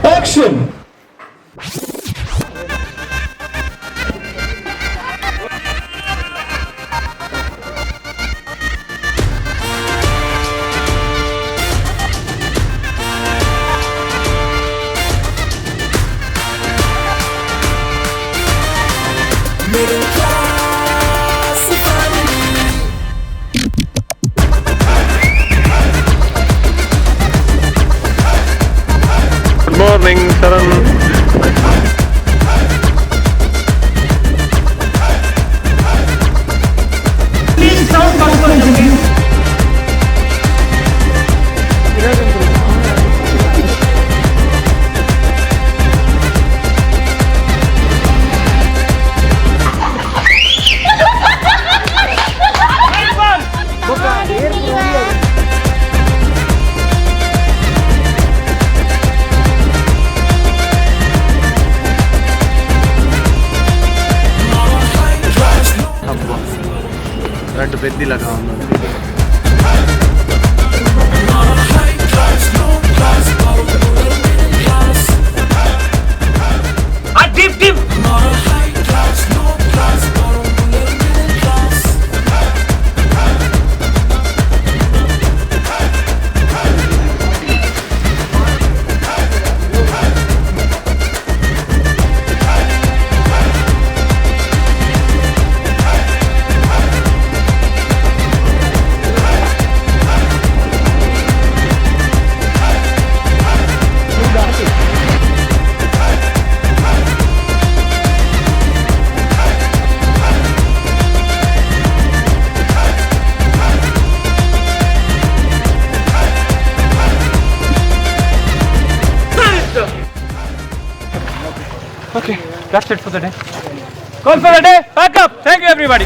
Action. Middle class family. Good morning, Saran. ರಡ್ಡ್ ಪೆದ್ದಿಲಕ. High class, low class, middle class. Deep deep. Not a high class, low class, middle class. Okay, that's it for the day. Call for the day. Pack up. Thank you, everybody.